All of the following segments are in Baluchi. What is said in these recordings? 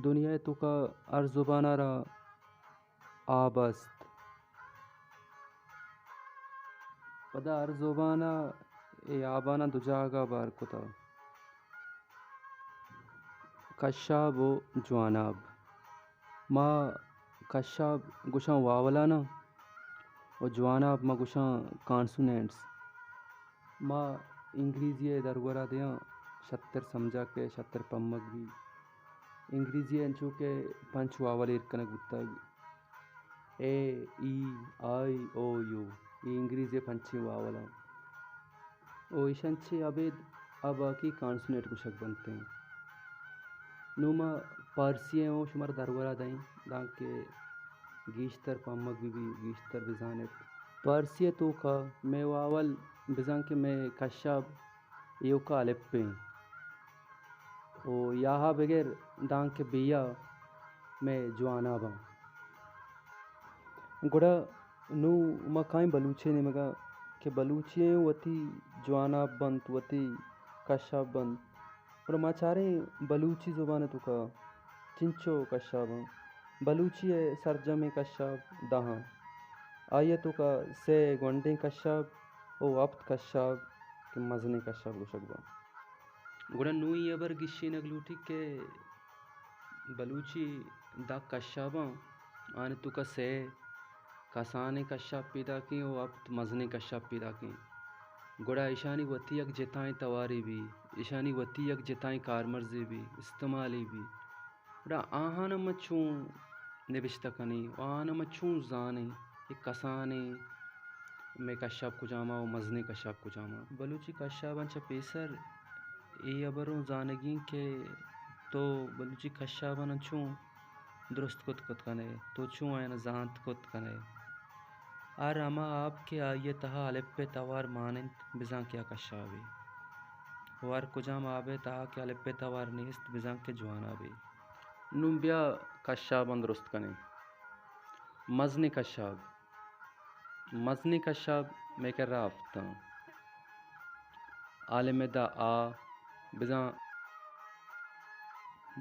دنیا ءِ توکا ہر زبان ءَ را آب است۔ پدا ہر زبان ءَ اے آباناں دو جاگہ بار کتگ، کشاب و جواناب۔ ما کشاب گوشاں واولاناں و جواناب ما گوشاں کانسونینٹس۔ ما انگریزی ءِ درورا دیاں، شتر سمجھا کہ شتر پمگ بی۔ انگریزی ءَ انچو کہ پنچ واول ایر کنگ بوتگ، اے، ای، آئی، او، یو، اے انگریزی ءِ پنچیں واولاں۔ او ایشاں چہ ابید ءَ باقی کانسونیٹ گوشگ بنت ایں۔ نوں ما پارسی ءَ اوں شمارا درورا دئیں، دانکہ گیشتر پمگ بہ بی، گیشتر بزانت۔ پارسی ءِ توکا مئے واول بزاں کہ مئے کشاب ایوکا الپ ایں۔ او یاہا بگر دانکہ بیا مئے جواناباں۔ گڑا نوں ما کائیں بلوچی ءِ نیمگا کہ بلوچی ءَ وتی جواناب بنت، وتی کشاب بنت۔ گڑا ما چاریں بلوچی زبان ءِ توکا چنچو کشاباں۔ بلوچی ءِ سرجمیں کشاب دہ آں۔ آئی ءِ توکا سئے گونڈیں کشاب و ہپت کشاب کہ مزنیں کشاب گوشگ باں۔ گڑا نوں اے ہبر گیشینگ لوٹی کہ بلوچی دہ کشاباں، آنی توکا سئے کسانیں کشاب پیداکیں و ہپت مزنیں کشاب پیداکیں۔ گڑا ایشانی وتی یک جتائیں توارے بی، ایشانی وتی یک جتائیں کارمرزے بی، استعمالے بی۔ گڑا آہاناں ما چون نبشتہ کنیں و آہاناں ما چون زانیں کہ کسانیں مئے کشاب کجام ءَ و مزنیں کشاب کجام ءَ؟ بلوچی کشاباں چہ پیسر اے ہبر اوں زانگی ایں کہ تو بلوچی کشاباناں چون درست کت کت کن ئے، تو چون آیاناں زانت کت کن ئے۔ ہر ہما آپ کہ آئی ءِ تہا الپ ءِ توار مان انت، بزاں کہ آ کشابے۔ و ہر کجام آپ ءِ تہا کہ الپ ءِ توار نیست، بزاں کہ جوانابے۔ نوں بیا کشاباں درست کنیں۔ مزنیں کشاب۔ مزنیں کشاب مئے کرا ہپت آں۔ الم ءِ دہ آ بزاں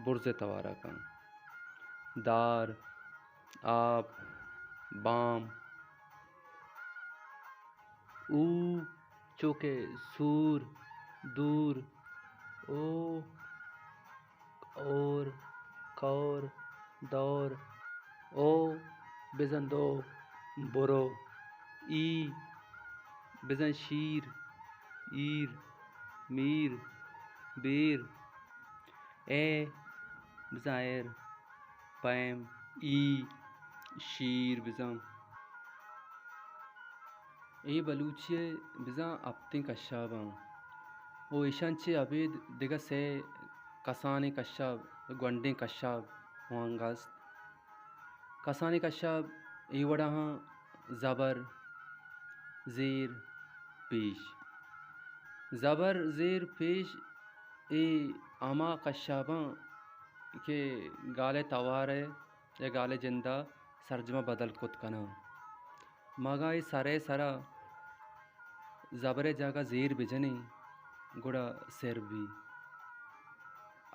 برز ءِ توارا کن۔ دار، آپ، بام۔ او چو کہ سور، دور۔ او اور، کور، دور۔ او بزاں دو، برو۔ ای بزاں شیر، ایر، میر، بیر۔ اے بزاں ایر، پیم۔ ای شیر بزاں۔ اے بلوچی ءِ بزاں ہپتیں کشاباں و ایشاں چہ ابید دگہ سئے کسانیں کشاب، گونڈیں کشاب وانگ است۔ کسانیں کشاب اے وڑا آں: زبر، زیر، پیش۔ زبر، زیر، پیش اے ہما کشاباں کہ گال ءِ توار ءَ یا گال ءِ جند ءَ سرجم ءَ بدل کت کناں۔ ما اگاں اے سر ءِ سرا زبر ءِ جاگہ زیر بجنیں، گڑا سر بی۔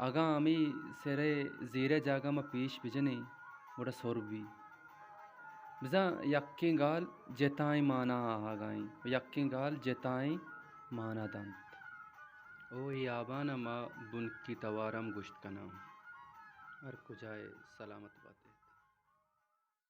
اگاں ہمے سر ءِ زیر ءِ جاگہ ما پیش بجنیں، گڑا سر بی۔ بزاں یکیں گال جتائیں مانا آہگا ایں و یکیں گال جتائیں مانا دنت۔ او اے آبان ءَ ما بنکی توار ہم گوشت کناں۔ ہر کجا ئے سلامت بات ئے۔